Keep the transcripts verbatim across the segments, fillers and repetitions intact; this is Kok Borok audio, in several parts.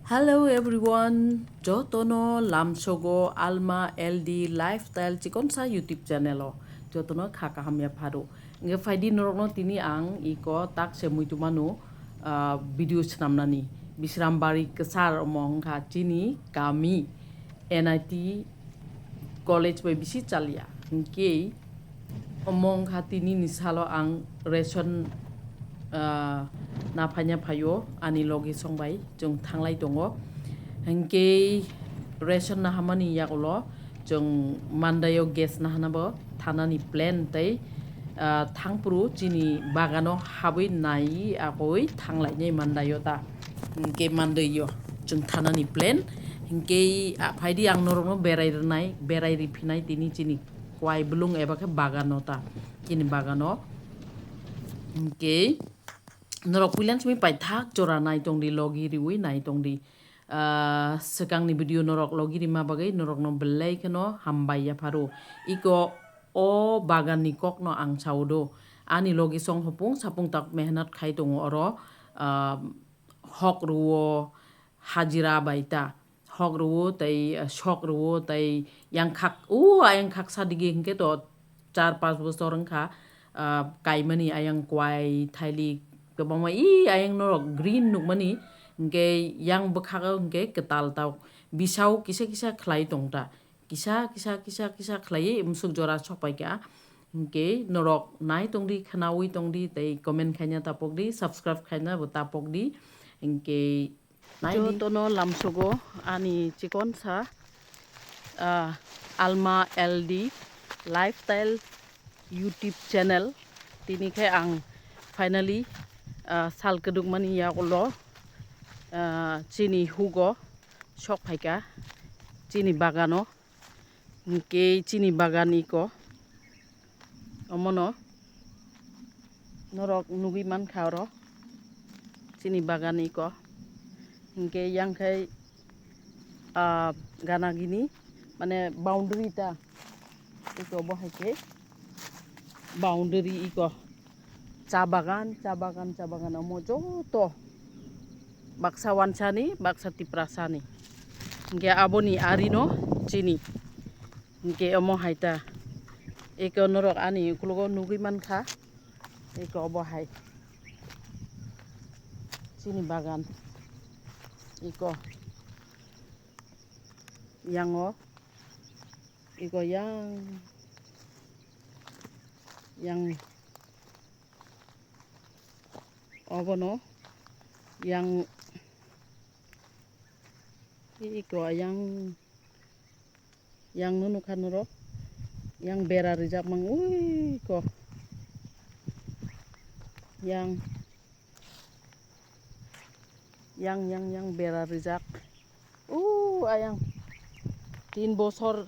Hello everyone, jotono lamsogo Alma L D Lifestyle chikonsa YouTube channel o jotono kha kaham ya pharo. Nge phaidi norokno tini ang iko tak se muitu mano, ah, video swnamnani. Bisrambari kwchar omo wngkha chini kami N I T college bai bisi chalia. Hinkhe omo wngkha tini ni salo ang ration, ah, na phaina phaio ani logi song bai chwng thanglai tongo. Hinkhe ration na hamani yagulo chwng mandaio gas na hana bo thanani plan tei, ah, thangphuru chini bagano habwi nai agoi thanglainai mandaio ta. Hinkhe mandaio chwng thanani plan. Hinkhe, ah, phaidi ang norokno berai rwnai, berai riphinai tini chini kwai bwlwng eba khe bagano ta, chini bagano. Hinkhe norok puilan simi paithak jora nai tongdi, logi riwi nai tongdi. Ah, swkangni video norok logi rima bagwi norokno belai kheno hambai yapharo. Iko o baganni kokno ang sao do. Ani logi song hopung sapung tak mehnat khai tongo oro, ah, hok rwo, hajira bai ta. Hok rwo tei, ah, sok rwo tei yang khak, o ayang khaksa dige hinkhe to char panch bosor wngkha, ah, kaimani ayang kwai, thailik, kwbangma i ayang norok green nukmani, hinkhe yang bwkhago hinkhe kwtal ta bisao kisa kisa khlai tongta, kisa, kisa, kisa, kisa khlaiwi musuk jora sokpaikha. Hinkhe norok nai tongdi, khwnawi tongdi tei comment khaina tapokdi, subscribe khaina bo tapokdi. Hinkhe naidi. Jotono lamsogo ani chikonsa, ah, Alma L D Lifestyle YouTube channel. Tini khe ang finally, ah, sal kwdwkmani yagulo, ah, chini hugo sok phaikha chini bagano. Hinkhe chini bagan iko. Omono norok nugwi mankha oro chini bagan iko. Hinkhe yang khai, ah, gana gini mane boundary ta iko bo hai khe boundary iko. Cha bagan, cha bagan, cha bagan omo joto baksa wansani, baksa Tiprasani. Hinkhe aboni arino chini. Hinkhe omo hai ta. Eko norok ani ukologo nugwi mankha. Eko obo hai. Chini bagan. Eko. Yango. Eko yang. Yang. Obono yang, iko yang, yang no nukha norok, yang bera rijak mang ui ko, yang, yang, yang, yang bera rijak, u ayang tin bosor,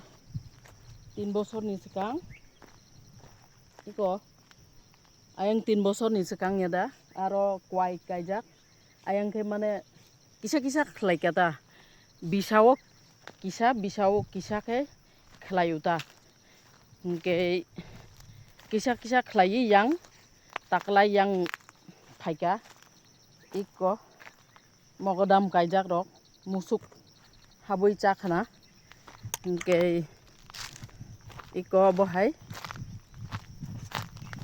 tin bosor ni swkang, iko. Ayang tin bosor ni swkang ya da, aro kwai kaijak. Ayang khe mane kisa kisa khlai kha ta. Bisao kisa, bisao kisa khe khlai o ta. Hinkhe kisa kisa khlaiwi yang taklai yang phaikha. Ikko mogodam kaijak rok musuk habwi chakhna. Hinkhe iko bo hai.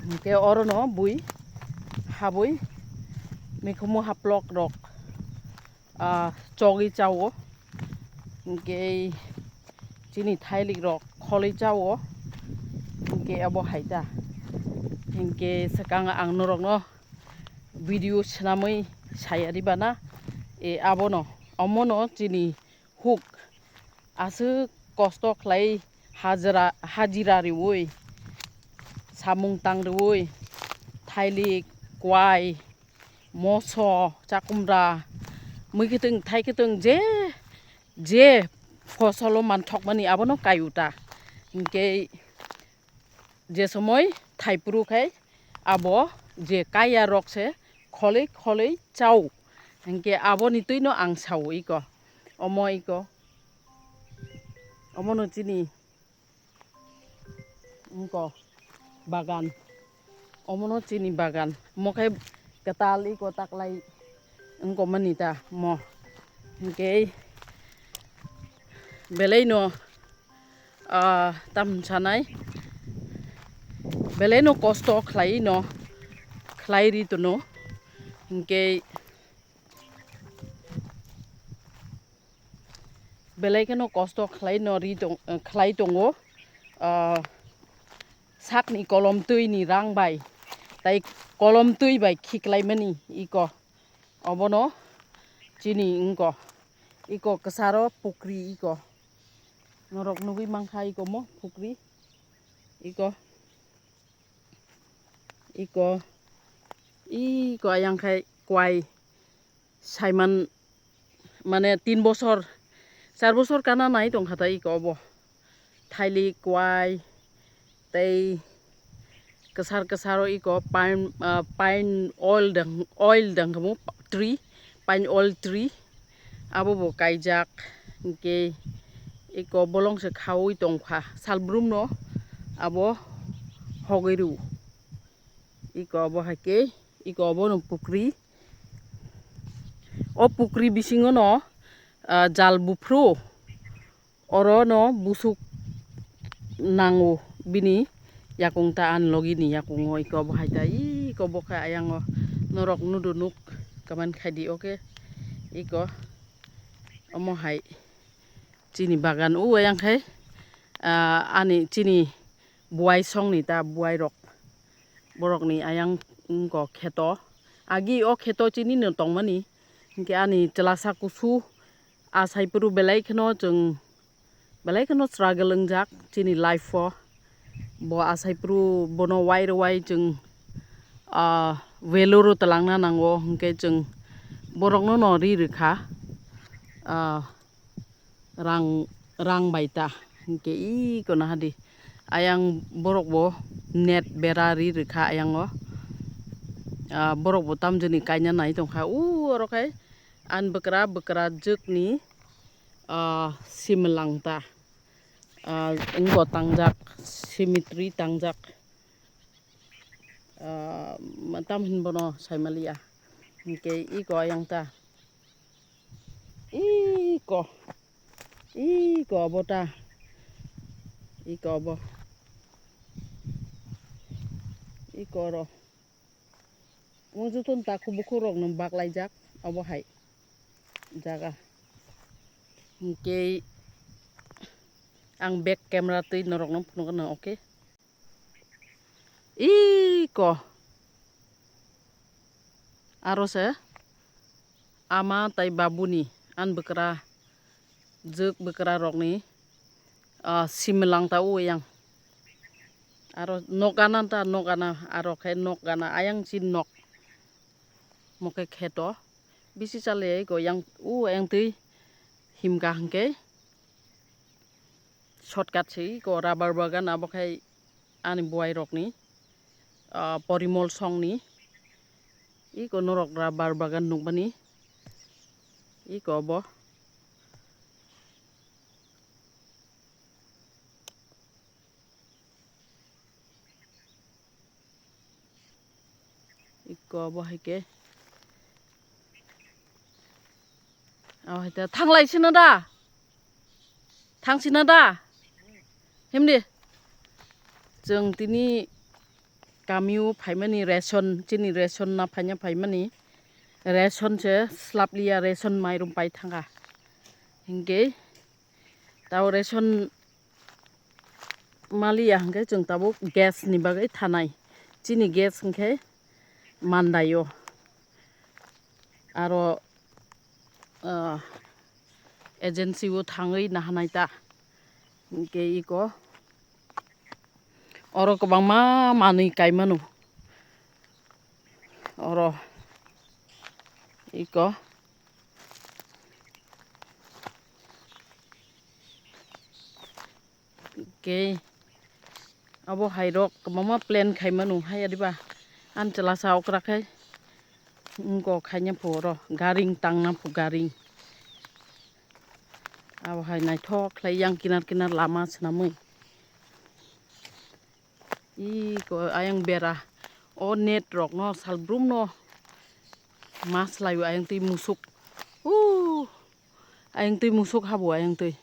Hinkhe orono bui habwi mikhumu haplok rok, ah, chogwi chao. Hinkhe chini thailik rok kholwi chao. Hinkhe abo hai ta. Hinkhe swkang ang norokno video swnamwi saya ribana, e, abono, omono chini huk aswk kosto khlai hajra, hajira riwi, samung tang riwi, thailik, kwai, moso, chakumra, mui kwtwng, thai kwtwng je, je fosolo manthokmani abono kaiuta. Hinkhe je somoi thaiphuru khai abo je kaya rok se kholwi kholwi chao. Hinkhe aboni twino ang sao iko. Omo iko. Omono chini wngko bagan. Omono chini bagan. Mo khe kwtal iko taklai wngko mani ta mo. Hinkhe belai no, ah, tam sanai, belai no kosto khlai no, khlai ri tono. Hinkhe belai kheno kosto khlai no ri tong, khlai tongo. Ah, sakni kolom twi ni rang bai, tai kolom twi bai khiklai mani iko. Obono chini wngko. Iko kwcharo pukri iko. Norok nugwi mankha iko mo pukri. Iko. Iko. Iko ayang khai kwai. Saiman mane tin bosor, char bosor kana nai tongkha ta iko obo. Thaili kwai tei kwsar kwsaro iko pine, ah, pine oil dang, oil dang kamo tree, pine oil tree abo bo kaijak. Hinkhe iko bolong se khaui tongkha salbrum no abo hogwi rw. Iko obo hai khe iko obo no pukri. O pukri bisingo no, ah, jal buphru oro no busuk nango bini yakung ta ani logi ni yakung o iko bo hai ta iko bo khe ayang o norok nudo nuk kaman khai di oke iko omo hai chini bagan o ayang khai, ah, ani chini buai song ni ta buai rok borok ni ayang wngko kheto agi o kheto chini no tongmani hinkhe ani chwlasa kusu. Asai phuru belai kheno chwng, belai kheno struggle wngjak chini life o. Bo asai phuru bono wai rwai chwng, ah, value rw twlangna nango, hinkhe chwng borokno no ri rwkha, ah, rang, rang bai ta, hinkhe iko nahadi ayang borok bo net bera ri rwkha ayang o. Ah, borok bo tamjani kaina nai tongkha u oro khai. Ani bwkra, bwkra jwkni, ah, simwlang ta, ah, wngbo tangjak, symmetry tangjak, ah, tam hinbono saimaliya. Hinkhe iko ayang ta, iko, iko obo ta, iko obo, iko oro. Omo jotono takhuk bukhuk rok no baklaijak obo hai jaga. Hinkhe ang back camera twi norok no phunukgwno, okay. Iko aro se ama tai babuni ani bwkra jwk bwkra rokni, ah, simwlang ta o yang. Aro nok gana ta nok gana aro khe nok gana ayang si nok. Mo khe kheto bisi chale ko yang o yang twi himkha hinkhe shortcut se ko rubber bagan abo khai ani buai rokni, ah, porimol songni. Iko norok rubber bagan nukmani. Iko obo. Iko obo hai khe. Abo hai ta thanglai sino da? Thang sino da? Himdi. Chwng tini kamio phaimani ration, chini ration na phaina phaimani. Ration se slap liya, ration mairum pai thanga. Hinkhe tao ration maliya hinkhe chwng tabuk gas ni bagwi thanai. Chini gas hinkhe mandaio. Aro, ah, agency o thangwi nahanai ta. Hinkhe iko oro kwbangma manwi kaimano. Oro iko. Khe abo hai rok kwbangma plan khaimano hai adiba. Ani chwlasa okra khai wngkok khaina phu oro garing tangna phu garing. Abo hai naithok khlai yang kinar kinar lama swnamwi. Iko ayang bera o net rokno salbrum no ma swlaio ayang twi musuk. Uu. Ayang twi musuk habu ayang twi.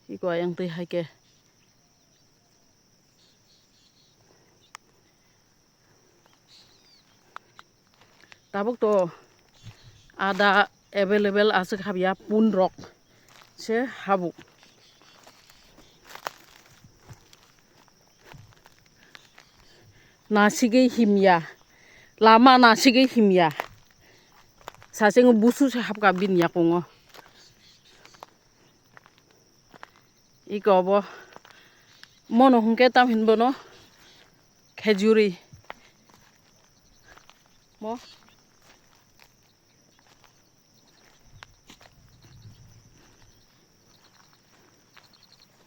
Iko ayang twi hai khe. Tabuk to ada available aswk habya pun rok se habu. Nasigwi himya. Lama nasigwi himya. Sasing busu se hapka bini yakungo. Iko bo mono hwnkhe tam hin bono khejuri. Mo.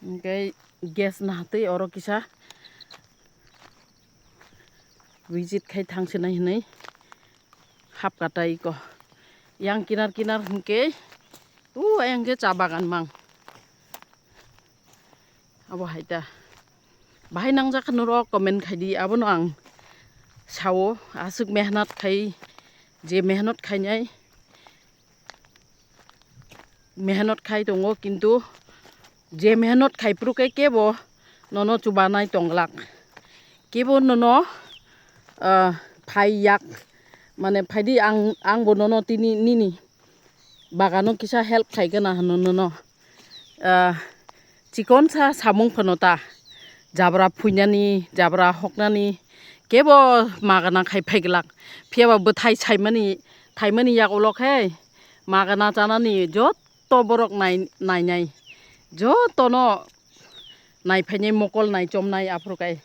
Hwnkhe gas nahatwi oro kisa visit khai thangsinai hinwi hapka tai iko. Yang kinar kinar hwnkhe u ayang khe cha bagan mang. Abo hai ta. Bahai nangjak kha norok comment khai di, abono ang sao, aswk mehnat khai, je mehnat khainai, mehnat khai tongo, kintu je mehnat khai phuru khe kebo nono chubanai tong glak, kebo nono, ah, phai yak, mane phai di ang, ang bo nono tini nini bagano kisa help khai gana hwno nono. Ah, chikonsa samung phano ta, jabra phuinani, jabra hoknani, kebo magana khai phai glak. Phiya ba bwthai saimani, thaimani yak ulo khe magana chanani joto borok nai-, nainai. Jotono naiphainai mokol naichomnai aphuru kai.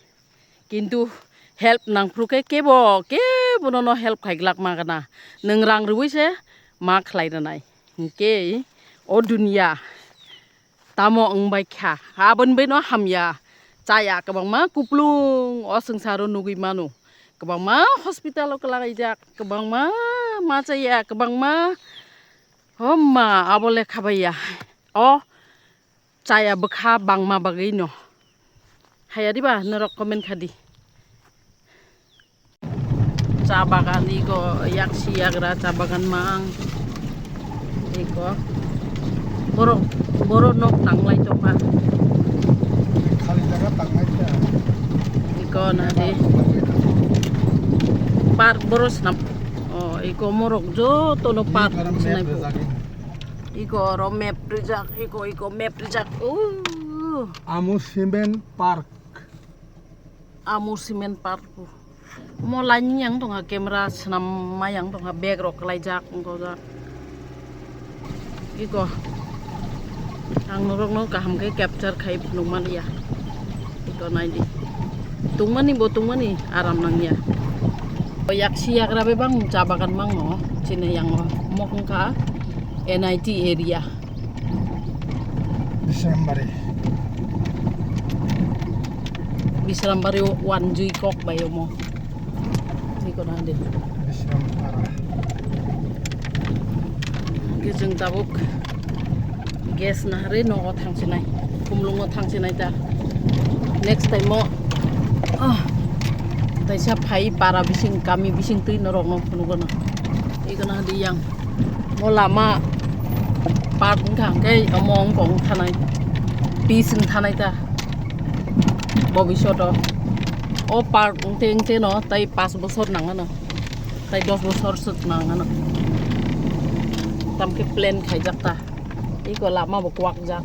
Kintu help nangphuru khe kebo, kebo nono help khai glak magana. Nwng rang rwui se ma khlai rwnai. Hwnkhe o dunia tamo wng bai kha. Aboni bai no hamya. Chaya kwbangma kuplung o swngcharo nugui mano. Kwbangma hospital o kwlaijak, kwbangma ma chaya, kwbangma homma abo lekha baiya. O chaya bwkha bangma bagwi no. Haya diba norok comment kha di. Cha bagan iko yaksi yagra cha bagan mang. Iko borok, borok nok tanglai tongma. Khali jaga tanglai ta. Iko na di. Park borok snam. Oh, iko morok joto no park snai. Iko oro map rijak, iko, iko map rijak. Uh. Amusement Park. Amusement Park. Mo laini yang tonga camera swnam ma yang tonga bag rok kalaijak wngkha. Iko ang norokno kaham khe capture khai phunuk maliya. Iko naidi. Tungmani bo tungmani aram nangya. O yaksi yagra bebak cha bagan mangno chini yango mokong kha N I T area. Bisrambari. Bisrambari wan jui kok bai omo. Tei kono hande. Bisrampara. Hingke chwng tabuk gas naharwi nogo thangsinai. Khumlungo thangsinai ta. Next time o, ah, taisa phai para bising, kami bising twi norokno phunukgwno. Tei kono hande yang. Mo lama park wngkha hwnkhe omo wngkha wngthanai. Peace wngthanai ta. Bobishoto. O park wngte wngte no tai pash bochor nangano. Tai dos bochor se nangano. Tamkhe plan khaijak ta. Iko lama bo kwak jak.